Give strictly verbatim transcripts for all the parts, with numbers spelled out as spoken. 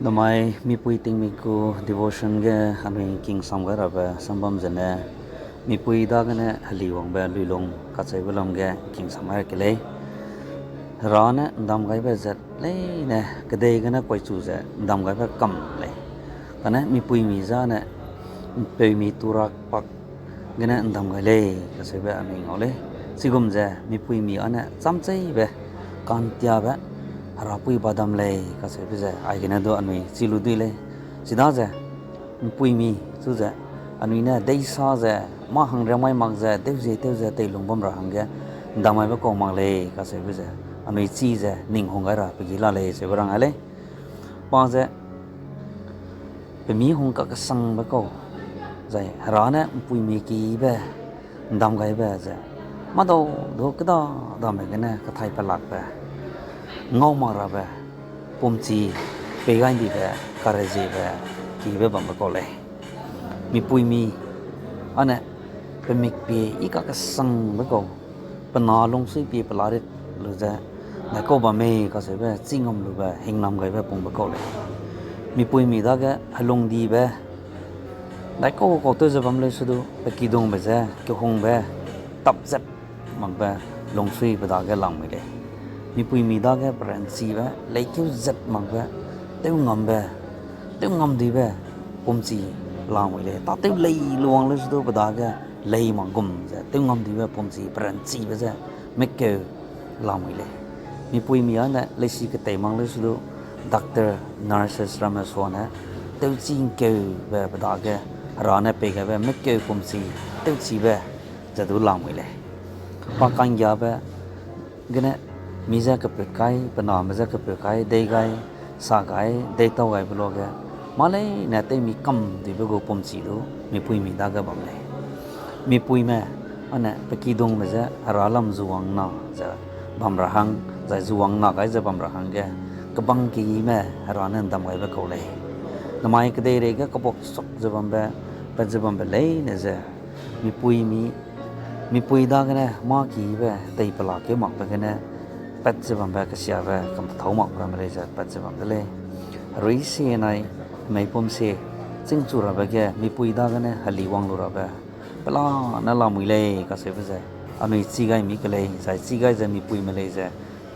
Namai mipui tingmik gu devotion ge anui kingsam gai rabe sambam zene, mipui dagene heliwangbe luilung kacheube lam ge kingsam gai ke lei. Hera ne ’ndam gaibe zat leine kedei gene kuaichu ze ’ndam gaibe kam lei. Kane mipuimi zane ’mpeumi turak pak gene ’ndam gai lei kacheube anui ngau lei. Chigum ze mipuimi âne chamcheibe, ka'ntiabe, Herapui badam lei kacheube ze aigene du anui chi lu dui lei. Chidaze mpuimi chu ze anui ne deisa ze, mâ hangriamai mak ze, tewzie tew ze teilung bam ra hangge ’ndam gaibe kau mak lei kacheube ze anui chi ze ning hung gai ra pe gi la lei seube rang gai lei. Pa ze pemi hung kakesangbe kau, zai Hera ne mpuimi kibe ’ndam gaibe ze mâdau du kêda dame gene kathai pelakbe, ngau mak rabe, pumchi pei gai ’ndibe, kareziebe, kibe bambe kau lei. Mipuimi âne pe mik pie i kakesangbe kau, pe na lungsui pie pelarit lu ze, ’ndaikau bam mei kacheube chî ngam lube hingnam gaibe pungbe kau lei. Mipuimi dage helungdibe, ’ndaikau kau tew ze bam leu sedu, pe kidungbe je kehungbe, tapzat makbe lungsui pe dage lamui lei. Mipuimi dage peranchibe, leikeu zat makbe, tew ngambe, tew ngamdibe pumchi lamui lei. Tâtew lei luwang leu sedu pe dage lei mak gum ze tew ngamdibe pumchi peranchibe ze mekeu lamui lei. Mipuimi âne leisi ketei mak leu sedu, doctor, nurses ramme suane tewchi ’ngkeube pe dage Hera ne pei gaibe mekeu pumchi tewchibe ze du lamui lei. Pa ka'nggiabe gene mi je keput kai, pe name je keput kai, dei gai, sa gai, deitau gaibe luage, mâ leine tewmi kamdibe gu pumchi du mipuimi dage bam lei. Mipuime âne pe kidungbe je Hera lam zuwang na ze bam ra hang, zai zuwang na gai ze bam ra hangge, kebang kegime Hera ne ’ndam gaibe kau lei. Namai kedeireige kebuak sok ze bambe, pat ze bambe leine ze, mipuimi, mipui dagene mâ kibe tei pela keu makbe gene, pat ze bambe kesiabe kam pethâu mak ramme lei ze pat ze bam de lei. Herui sie nai, meipum sie, chîngchu rabe ge mipui dagene heli wang lu rabe pelane lamui lei kacheube ze anui chî gai mi ke lei, zai chî gai ze mipuime lei ze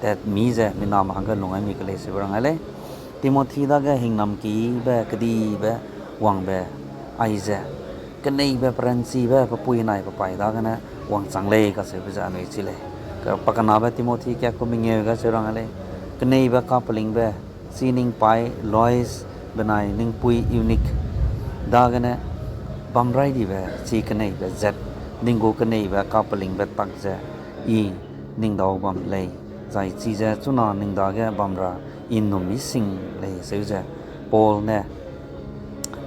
tat mi ze miname hangge lung gai mi ke lei seube rang gai lei. Timothy dage hingnam kibe kedibe wangbe aize keneibe peranchibe pe pui nai pe pai dagene wangchang lei kacheube ze anui chî lei. Pakenabe Timothy kiâ ku mengeu ge cheu rang gai lei. Keneibe kapelingbe, chi ning pai Lois benai ning pui Eunice dagene bamrai dibe chi keneibe zat, ning gu keneibe kapelingbe tak ze I ning dau bam lei, zai chize chuna ning dage bam ra I ’nnum mi sing lei seu ze Paul ne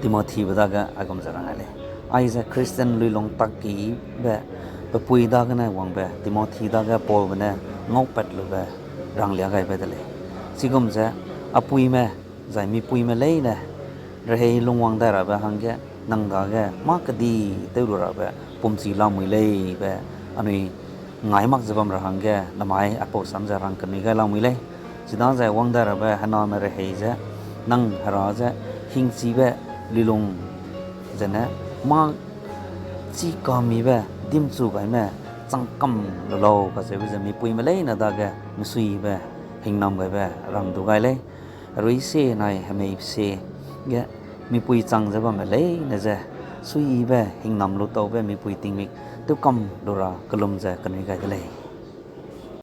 Timothybe dage aigum ze rang gai lei. Aize Christian luilung tak kibe pe pui dagene wangbe Timothy dage Paulbe ne ngaupat lube ranglia gaibe de lei. Chigum ze, a puime, zai mipuime leine rehei lungwang dai rabe hangge, nang dage mâ kedi tew lu rabe pumchi lamui lei be anui ngai mak ze bam ra hangge, namai aipau sam ze rang kenui gai lamui lei. Chidaze wang dai rabe hename rehei ze, nang Hera ze hingchibe luilung zene mâ chî kamibe dimchu gaime chang kam lu lau kacheube ze mipuime leine dage mesuibe hingnam gaibe rang du gai lei. Herui sie nai hemei sie ge mipui chang ze bamme leine ze suiyibe hingnam lu taube mipui tingmik tew kam lu ra kelum ze kenui gai de lei.